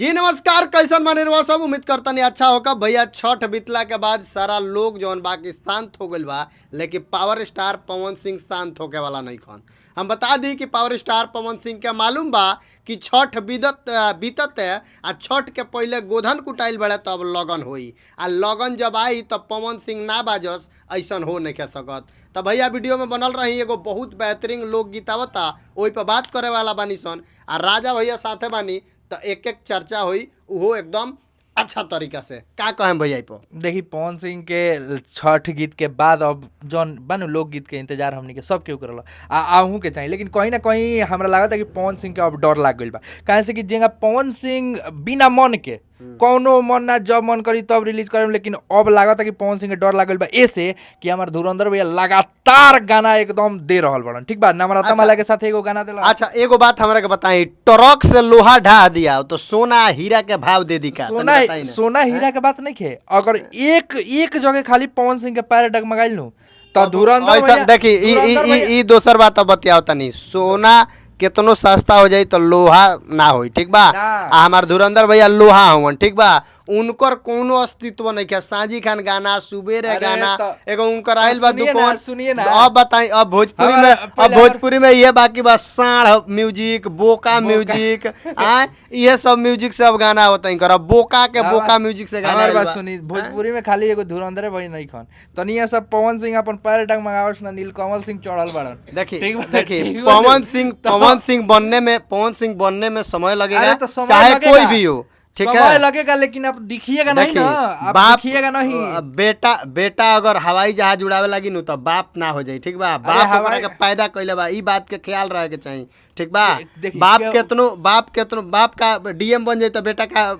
जी नमस्कार, कैसन माने रहुआ सब? उम्मीद करतनी अच्छा होगा। भैया छठ बीतला के बाद सारा लोग जौन बाकी शांत हो गइल बा, लेकिन पावर स्टार पवन सिंह शांत होके वाला नहीं खन। हम बता दी कि पावर स्टार पवन सिंह के मालूम बा कि छठ बीतत बीतत आ छठ के पहले गोधन कुटाइल बड़े तब लगन होई, आ लगन जब आई तब पवन सिंह ना बाजस, ऐसन हो नहीं सकत। तो भैया वीडियो में बनल रही, एगो बहुत बेहतरीन लोकगीत आवता, ओहि पर बात करे वाला बानी सन आ राजा भैया साथे बानी, तो एक एक चर्चा हुई उहो एकदम अच्छा तरीका से। का कहें भैया ई पर? देखी, पवन सिंह के छठ गीत के बाद अब जौन बा नु लोकगीत के इंतजार हमनी के सब केहू करल आ आहू के चाही, लेकिन कहीं ना कहीं हमरा लागत है कि पवन सिंह के अब डर लाग गइल बा। काहे से कि जेंगा पवन सिंह बिना मन के कौनो मन ना, जब मन करी तब रिलीज करेम, लेकिन अब लागत है कि पवन सिंह के डर लाग गइल बा ऐसे कि हमार धुरंधर भैया लगातार गाना एकदम दे रहल बड़न। ठीक बा, नवरत्न माला के साथ एगो गाना देला। अच्छा, एगो बात हमरा के बताई, ट्रक से लोहा ढा दिया तो सोना हीरा के भाव दे दी का? तनी सोना बताई ना। सोना हीरा के बात नहीं खे, अगर एक एक जगह खाली पवन सिंह के पैर डगमगाइल नु तो धुरंधर ऐसा भैया- देखी, ई ई धुरंधर ई भैया- ई दोसर बात अब बतियाओ तनी, सोना केतनो सस्ता हो जाई तो लोहा ना होई, ठीक बा? ना। आ हमार धुरंधर भैया लोहा हवन, ठीक बा? उनकर कोनो अस्तित्व नहीं है। साजी खान गाना, सुबेरे अरे गाना, एगो उनकर आइल बा सुनिए ना, दुकान। सुनिए ना। अब बताई, अब भोजपुरी में, हमारा अब पहले भोजपुरी में ये बाकी बा साढ़ म्यूजिक, बोका म्यूजिक, आ ये सब म्यूजिक से अब गाना होता है इनकर। अब बोका के बोका म्यूजिक से गाना हमार आइल बात बा। सुनी, भोजपुरी में खाली एगो धुरंधरे भई नहीं खन, तनिया सब पवन सिंह अपन पैर डगमगावस ना नीलकमल सिंह चढ़ल बाड़न। देखिए ठीक बा? देखिए, ठीक बा? पवन सिंह, पवन सिंह बनने में, पवन सिंह बनने में समय लगेगा, अरे तो समय चाहे लगेगा। कोई भी हो, ठीक समय है? लगेगा, लेकिन आप दिखिएगा नहीं देखिए ना, आप बाप दिखिएगा नहीं। बेटा बेटा अगर हवाई जहाज उड़ावे लगी नु तो बाप ना हो जाई, ठीक बा? बाप ओकरा हवाई- के पैदा कइले बा, ई बात के ख्याल रहे के चाही, ठीक बा? देखिए, बाप केतनो बाप केतनो बाप का डीएम बन जाई तो बेटा का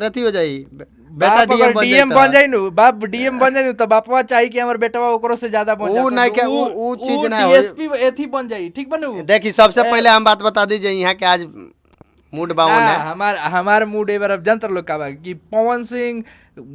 रथी हो जाई, बेटा बाप डीएम अगर बन जाई डीएम तो- बन जाई नु, बाप डीएम बन जाई नु तो बापवा चाही कि हमर बेटवा ओकरो से ज्यादा बन ऊ जाए। नहीं के- ऊ चीज ना होई। डीएसपी एथी बन जाई, ठीक बनू? देखी, सबसे पहले हम बात बता दीजिए यहाँ के आज मूड बाउन ना, है। हमार हमार मूड एबार अब जनतर लोग का बा कि पवन सिंह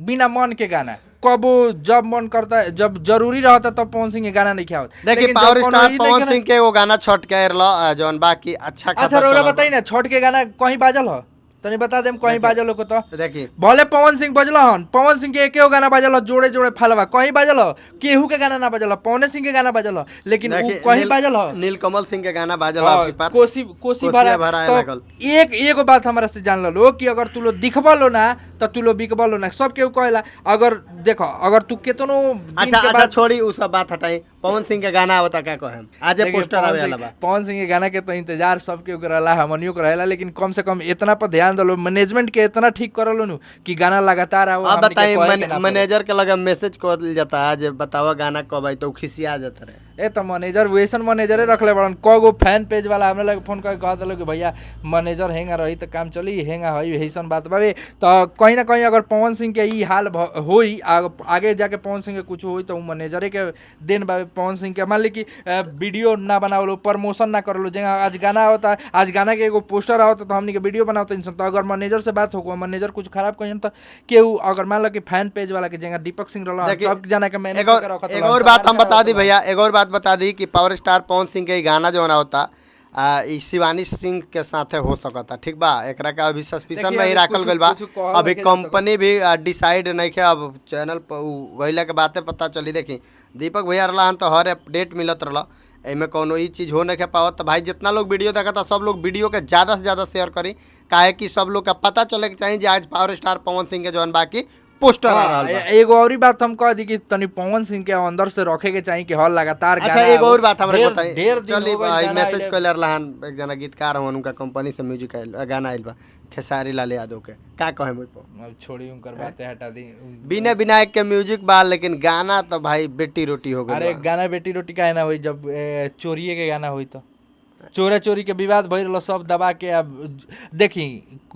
बिना मन के गाना कबो जब मन करता है, जब जरूरी रहता तब पवन सिंह के गाना नहीं आवत। देखिए, लेकिन जब पावर कोनो स्टार ई पवन नहीं के सिंह के वो गाना छठ के आयल जौन बाकी अच्छा ना- खासा अच्छा रौरा चलल बा। बताई ना, छठ के गाना कहीं बाजल हो? तनी बता देम कहीं बाजल हो को तो। देखिए, भले पवन सिंह बजल हन, पवन सिंह के एके गाना बाजल हो, जोड़े जोड़े फलवा कहीं बाजल हो? केहू के गाना ना बाजल हो, पवने सिंह के गाना बाजल हो, लेकिन उ देखिए, कहीं बाजल हो? नीलकमल सिंह के गाना बाजल हाँ, आपके पास। कोसी कोसी कोसिया भरा भराए तो लागल। एक एगो बात हमरा से जान लो कि अगर तू लोग दिखबल हो ना तो तू लोग बिकबल हो ना। सब केहू कहेला, अगर देखो अगर तू केतनो दिन अच्छा के अच्छा बाद छोड़ी उ सब बात हटाई, पवन सिंह के गाना आवता का कहेम? आजे देखिए, पोस्टर पवन आवे सिंह- वाला बा। पवन सिंह के गाना के तो इंतजार सब केहू के रहेला, हमनियो के रहेला, लेकिन कम से कम इतना पर ध्यान दलो, मैनेजमेंट के इतना ठीक करलो नु कि गाना लगातार आओ। अब हमनी के बताई, कहे के ना पड़े। मैनेजर के लगे मैसेज कर जाता है जे बतावा गाना कब आई, तो उ खिसिया जाता रहे। ए तो मैनेजर वैसन मैनेजरे रखले बड़न। क गो फैन पेज वाला हमरा लगे फोन करके कह देलो कि भैया मैनेजर हेंगा रही तो काम चली, हेंगा हई ऐसन बात बावे। तो कहीं ना कहीं अगर पवन सिंह के ई हाल होई, आगे जाके पवन सिंह के कुछ होई तो उ मैनेजरे के देन बावे। पवन सिंह के मान ली कि वीडियो ना बनावलो, प्रमोशन ना करलो, जेंगा आज गाना आवता, आज गाना के एगो पोस्टर आवता तो हमनी के वीडियो बनावता इंसान, तो अगर मैनेजर से बात हो, मैनेजर कुछ खराब कहिन तो केहू अगर मान लो कि फैन पेज वाला के जेंगा दीपक सिंह रहल, देखिए, सब जना के मैनेज एक और करके रखत एक रहलन, और बात हम सामान बता दी के रखत भैया, एक और बात बता दी कि पावर स्टार पवन सिंह के ई गाना जो ना होता ई शिवानी सिंह के साथे हो सकता, ठीक बा? एकरा के अभी सस्पिशन देखिए, में ही अभी राखल कुछ- गइल बा। कुछ कहल अभी नइखे जा सकत। कंपनी भी डिसाइड नहीं है, अब चैनल पर उ गइला के बाते पता चली। देखी, दीपक भैया रहला हन तो हर अपडेट मिलत रहला, एमे कोनो ई चीज हो नहीं के पावत। तो भाई जितना लोग वीडियो देखता सब लोग वीडियो के ज़्यादा से ज़्यादा शेयर करी, काहे कि सब लोग का पता चले के चाही जे आज पावर स्टार पवन सिंह के जौन बाकी पोस्टर आ रहल बा। एगो और बात हम कह दी कि तनी पवन सिंह के अंदर से रखे के चाही कि हर लगातार अच्छा, गाना एगो और बात हमरा ढेर- बताई, ढेर दिन चली हो गइल भाई गाना मैसेज आइले। कइले रहलन एक जना गीतकार हवन, उनका कंपनी से म्यूजिक आइल, गाना आइल बा खेसारी लाल यादव के, का कहे मुई पर? अब छोड़ी उनकर बातें हटा दी। बिना विनायक के म्यूजिक बा, लेकिन गाना तो भाई बेटी रोटी हो गइल अरे बा। गाना बेटी रोटी काहे ना होई जब चोरिए के गाना होई तो चोरा चोरी के विवाद भइल रहल सब दबा के। अब देखी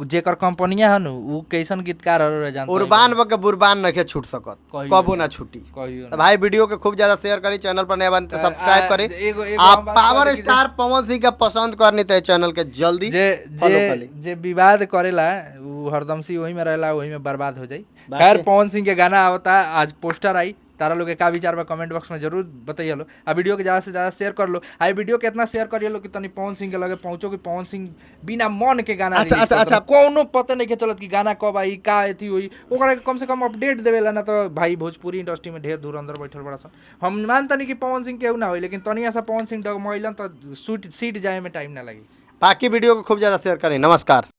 जेकर कंपनिया हन उ कैसन गीतकार हर जानता उर्बान बके बुरबान नखे छूट सकत, कहियो कबो ना छूटी। कहियो तो भाई वीडियो के खूब ज्यादा शेयर करी, चैनल पर नया बन तो सब्सक्राइब करी। एगो एगो आप हम बात पावर कह दी कि स्टार पवन सिंह के पसंद करनी तो चैनल के जल्दी जे फॉलो जे कर ली। जे विवाद करेला उ हरदम से वही में रहेला, वही में बर्बाद हो जाई। बाकी- खैर पवन सिंह के गाना आवता, आज पोस्टर आई। तारा लोग के का विचार बा कमेंट बॉक्स में जरूर बताइए लो। आ वीडियो के ज़्यादा से ज़्यादा शेयर कर लो। आ वीडियो के इतना शेयर करिए लो कि तनी पवन सिंह के लगे पहुंचो कि पवन सिंह बिना मन के गाना अच्छा, रिलीज अच्छा, करत अच्छा। रहे। कोनो पता नहीं के चलत कि गाना कब आई, का अथी होई, ओकरा के कम से कम अपडेट देवेला ना। तो भाई भोजपुरी इंडस्ट्री में ढेर धुरंधर बैठल बड़ा सन। हम मानतनी कि पवन सिंह केहू ना होई, लेकिन तनी ऐसा पवन सिंह डगमगइलन तो सीट जाए में टाइम ना लगी। बाकी वीडियो को खूब ज़्यादा शेयर करें। नमस्कार।